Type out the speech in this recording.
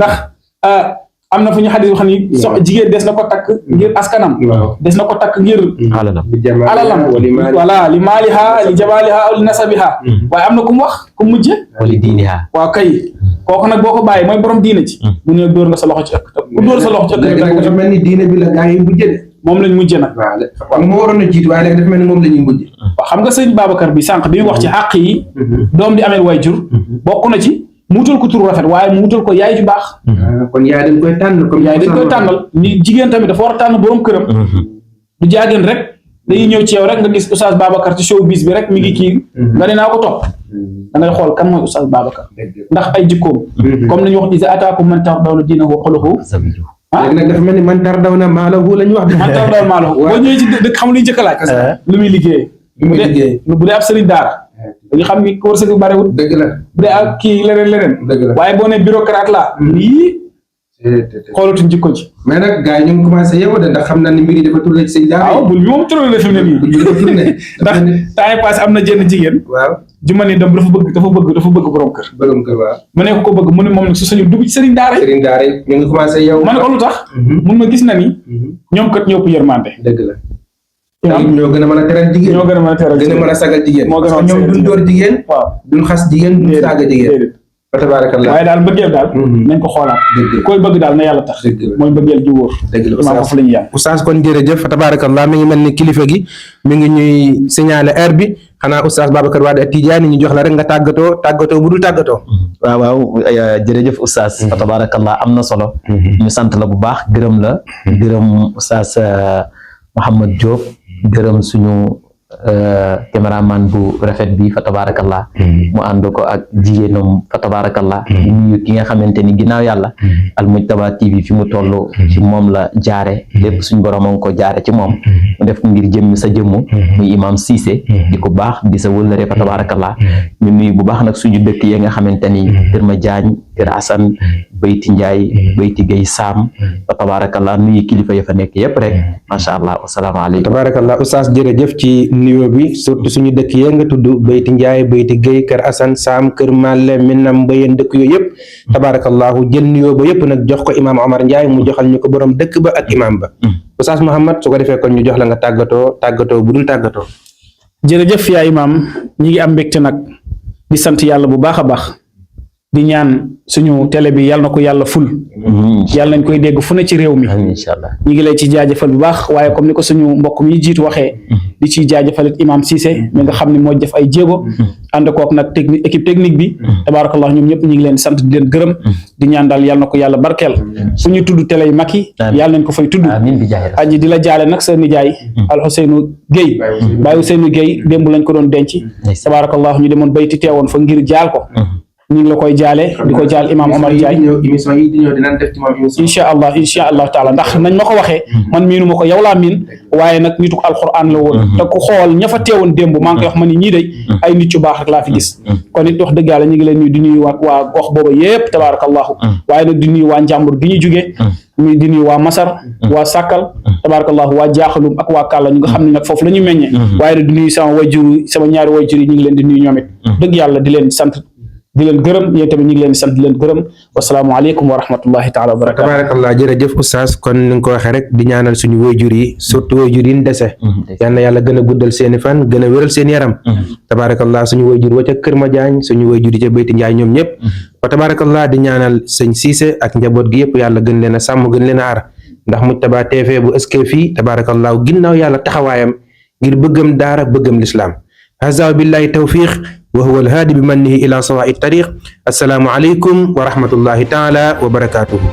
ndax am na fu ñu xadis xam ni jigéen des na ko takk ngir askanam des na ko takk ngir alalam voilà li maaliha li jamaaliha aw li nasabiha waaye am na ku mu wax ku mujje wali diiniha waaw kay kooku nag boo ko bàyyi mooy borom diine ci bu ne dóor nga sa loxo ci ëkk ku dóor sa loxo ci ëkk dafa mel ni diine bi la gaa yi mujje de moom lañ mujje nag waaw moo waroon a jiitu waaye léegi dafa mel ni moom la ñuy mujje waaw xam nga sëñ Babacar bi sànq bi wax ci àq yi doom di amee waajur bokk na ci mu wutal ko turu rafet waaye mu wutal ko yaay ju baax kon yaay dañ koy tànn comme yaay dañ koy tànnal ni jigéen tamit dafa war a tànn borom këram du jaageen rek dañuy ñëw ci yow rek nga gis Oustaz Babacar ci showbiz bi rek mi ngi kii nga ne naa ko topp da ngay xool kan mooy Oustaz Babacar ndax ay jikkoom comme nañu wax iza ataakum man tardawna diinahu wa xuluqahu léegi nag dafa mel ni man tardawna maalahu la ñu wax man tardawna maalahu boo ñëwee ci dëkk xam lu ñu njëkk a laaj lu muy liggéey bu dee ab sëriñ daara dañu xam ni wërsëg bi bariwul dëgg la bu dee ak kii leneen dëgg la waaye boo ne bureaucrate la yii xoolatuñ jikko ci mais nag gars yi ñu ngi commencé yow de ndax xam naa ni mbir yi dafa tourné ci sëñ daara waaw bul bi moom tourné la fi mu ne nii ndax temps yi passé am na jenn jigéen waaw ju ma ni dem dafa bëgg borom kër waaw ma ne ko bëgg mu ne moom nag su sañu dugg ci sëriñ daara yi ñu ngi commencé yow ma ne ko lu tax mun ma gis na ni ñoom kat ñëpp yërmande dëgg la ñoo gën a mën a teral jigéen ñoo gën a mën a teral gën a mën a sagal jigéen moo gën a ñoom duñ door jigéen waaw duñ xas jigéen duñ saaga jigéen fa tabarakallah waaye daal mbëggeel daal nañ ko xoolaat koy bëgg daal na yàlla tax mooy mbëggeel ju wóor dëgg la imaam foofu la ñu yam oustaz kon jërëjëf fa tabarakallah mi ngi mel ni kilifa gi mi ngi ñuy signaler heure bi xanaa oustaz Babacar Wade Tidiane ñu jox la rek nga tàggatoo bu dul tàggatoo waaw jërëjëf oustaz fa tabarakallah am na solo ñu sant la bu baax gërëm la gërëm oustaz Mouhamed Diop gërëm suñu caméraman bu rafet bi fa tabarakallah mu ànd ko ak jigéenam fa tabarakallah nuyu ki nga xamante ni ginnaaw yàlla Al Mujtaba TV fi mu toll ci moom la jaare lépp suñu borom a ngi ko jaare ci moom mu def ngir jëmmi sa jëmmu muy imam Cissé di ko baax di sa wëllëre fa tabarakallah ñu nuyu bu baax nag suñu dëkk yi nga xamante ni Kër Ma Jaañ Kër Asan Bayti Njaay Bayti Gay Saam fa tabarakallah nuyu kilifa ya fa nekk yépp rek masha Allah wasalaamaaleykum tabarakallah oustaz jërëjëf ci nuyoo bi surtout suñu dëkk yee nga tudd Bayti Njaay Bayti Gay Kër Asan Saam Kër Malle Minam Mbayeen dëkk yooyu yëpp tabarakallahu jël nuyoo ba yëpp nag jox ko imaam Omar Ndiaye mu joxal ñu ko borom dëkk ba ak imaam ba oustaz Mouhamed su ko defee kon ñu jox la nga tàggatoo bu dul tàggatoo jërëjëf yaa imaam ñi ngi am mbégte nag di sant yàlla bu baax a baax di ñaan suñu télé bi yàlla na ko yàlla ful yàlla nañ koy dégg fu ne ci réew mi inshallah ñi ngi lay ci jaajëfal bu baax waaye comme ni ko suñu mbokk mi jiitu waxee di ciy jaajëfalit imam Cissé mi nga xam ne moo def ay jéego ànd kook nag équipe technique bi tabarakallah ñoom ñëpp ñi ngi leen sant di leen gërëm di ñaan daal yàlla na ko yàlla barkeel fu ñu tudd télé yu mag yi yàlla nañ ko fay tudd aji di la jaale nag sa nijaay Al Ousseynou Guèye Baye Ousseynou Guèye démb lañ ko doon denc tabarakallah ñu demoon bayti teewoon fa ngir jaal ko ñu ngi la koy jaale di ko jaal imam Omar Ndiaye émission yi di ñëw dinañ def ci moom émission insha allah taala ndax nañ ma ko waxee man miinu ma ko yow laa miin waaye nag nitu alquran la woon te ku xool ña fa teewoon démb maa ngi koy wax ma ni ñii day ay nit yu baax rek laa fi gis kon it wax dëgg yàlla ñu ngi leen nuyu di nuyu waa gox booba yépp tabarakallahu waaye nag di nuyu waa njàmbur gi ñu jugee muy di nuyu waa Masar waa Sàkkal tabarakallahu waa Jaaxalum ak waa Kàlla ñu nga xam ne nag foofu la ñu meññee waaye nag di nuyu sama ñaari wayjur yi ñu ngi leen di nuyu ñoom it dëgg yàlla di leen sant di leen gërëm yéen tamit ñu ngi leen di sant di leen gërëm wasalaamualeykum wa rahmatullahi taala wa barakatu tabarakallah jërëjëf oustaz kon ni nga ko waxee rek di ñaanal suñu wayjur yi surtout wayjur yi ñu dese yal na yàlla gën a guddal seeni fan gën a wéral seen yaram tabarakallah suñu wayjur wa ca Kër Ma Jaañ suñu wayjur yi ca Bayti Njaay ñoom ñëpp wa tabarakallah di ñaanal sëñ Cissé ak njaboot gi yëpp yàlla gën leen a sàmm gën leen a aar ndax Mujtaba TV bu ëskee fii tabarakallah ginnaaw yàlla taxawaayam ngir bëggam daara bëggam lislaam haza billahi tawfiq wa huwa alhaadi bi mannihi ila sawaa'i tariq assalaamu aleykum wa rahmatullahi taala wa barakatuhu